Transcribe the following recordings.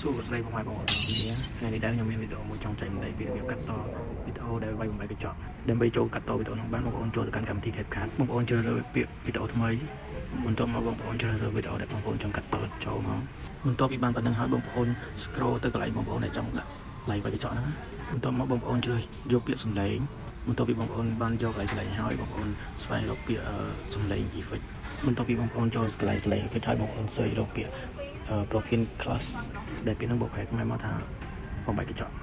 សួស្តីពុកម៉ែបងប្អូនទាំងអស់គ្នាថ្ងៃនេះដែរខ្ញុំមានវីដេអូមួយចង់ចែករំលែកពីរបៀបកាត់តវីដេអូដែលវាយបំបែកកញ្ចក់ដើម្បីចូលកាត់តវីដេអូនោះបានបងប្អូនចូលទៅកាន់កម្មវិធី CapCut បងប្អូនជ្រើសរើសពាក្យវីដេអូថ្មីបន្ទាប់មកបងប្អូនជ្រើសរើសវីដេអូដែលបងប្អូនចង់កាត់តចូលមកបន្ទាប់ពីបានប៉ុណ្្នឹងហើយបងប្អូន scroll ទៅកន្លែងបងប្អូនដែលចង់ដាក់ឡៃវាយកញ្ចក់ហ្នឹងណាបន្ទាប់មកបងប្អូនជ្រើសយកពាក្យសំឡេងបន្ទាប់ពីបងប្អូនបានយកកន្លែងសំឡេងហើយបងប្អូនស្វែងរកពាក្យសំឡេង effect បន្ទាប់ពីបងប្អូនចូលកន្លែងសំឡេង effect ហើយបងប្អូន search រកពាក្យ broken glass ដែលពាក្យហ្នឹងបកប្រែខ្មែរមកថាបំបែកកញ្ចក់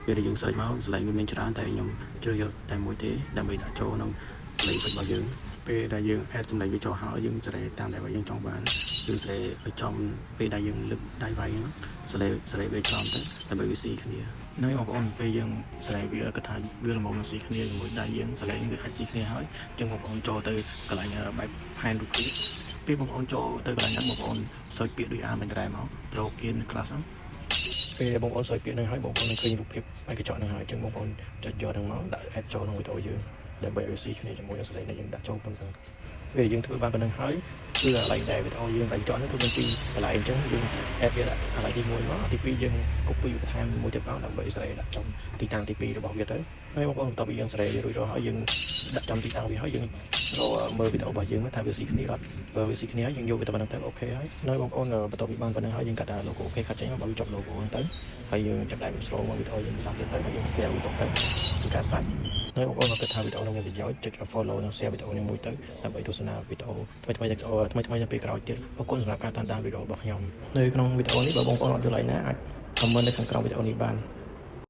ពេលដែលយើង search មកសំឡេងវាមានច្រើនតែខ្ញុំជ្រើសយកតែមួយទេដើម្បីដាក់ចូលក្នុងសំឡេង effect របស់យើងពេលដែលយើង add សំឡេងវាចូលហើយយើងសេរីតាមដែលយើងចង់បានយើងសេរីឲ្យចំពេលដែលយើងលើកដៃវាយហ្នឹងសេរីសេរីវាចំទៅដើម្បីវាស៊ីគ្នានៅបងប្អូនពេលយើងសេរីវាគាត់ថាវាល្មមនឹងស៊ីគ្នាជាមួយដៃយើងសេរីវាអាចស៊ីគ្នាហើយអញ្ចឹងបងប្អូនចូលទៅកន្លែងបែបផែនរូបភាពពេលបងប្អូនចូលទៅកន្លែងហ្នឹងបងប្អូន search ពាក្យដូចអានមិនដែរមក broken glass ហ្នឹងពេលបងប្អូន search ពាក្យហ្នឹងហើយបងប្អូននឹងឃើញរូបភាពបែកកញ្ចក់ហ្នឹងហើយអញ្ចឹងបងប្អូនចុចយកហ្នឹងមកដាក់ add ចូលក្នុងវីដេអូយើងដើម្បីឲ្យស៊ីគ្នាជាមួយនឹងសំឡេងដែលយើងដាក់ចូលប៉ុណ្ណឹងពេលយើងធ្វើបានប៉ុណ្ណឹងហើយគឺកន្លែងដែលវីដេអូយើងបែកកញ្ចក់ហ្នឹងគឺមានពីរកន្លែងអញ្ចឹងយើង add វាដាក់កន្លែងទី1មកទី2យើង copy បន្ថែមមួយទៀតមកដើម្បីសេរីដាក់ចំទីតាំងទី2របស់វាទៅហើយបងប្អូនបន្ទាប់ពីយើងសេរីរួចរាល់ហើយយើងដាក់ចំទីតាំងវាហើយយើងរកមើលវីដេអូរបស់យើងថាវាស៊ីគ្នាអត់បើវាស៊ីគ្នាហើយយើងយកវាទៅប៉ុណ្ណឹងទៅ OK ហើយនៅបងប្អូនបន្ទាប់ពីបានប៉ុណ្ណឹងហើយយើងកាត់ logo OK កាត់ចេញមកបើវាចប់ logo ហ្នឹងទៅហើយយើងចាប់ដៃស្រូមកវីដេអូយើងផ្សំទៀតទៅហើយយើង share វីដេអូទៅជាការស្រេចហើយបងប្អូនក៏គិតថាវីដេអូនេះមានប្រយោជន៍ចុច follow និង share វីដេអូនេះមួយទៅដើម្បីទស្សនាវីដេអូថ្មីថ្មីថ្មីថ្មីនៅពេលក្រោយទៀតអរគុណសម្រាប់ការតាមដានវីដេអូរបស់ខ្ញុំនៅក្នុងវីដេអូនេះបើបងប្អូនអត់យល់អីណាអាច comment នៅខាងក្រោមវីដេអូនេះបាន។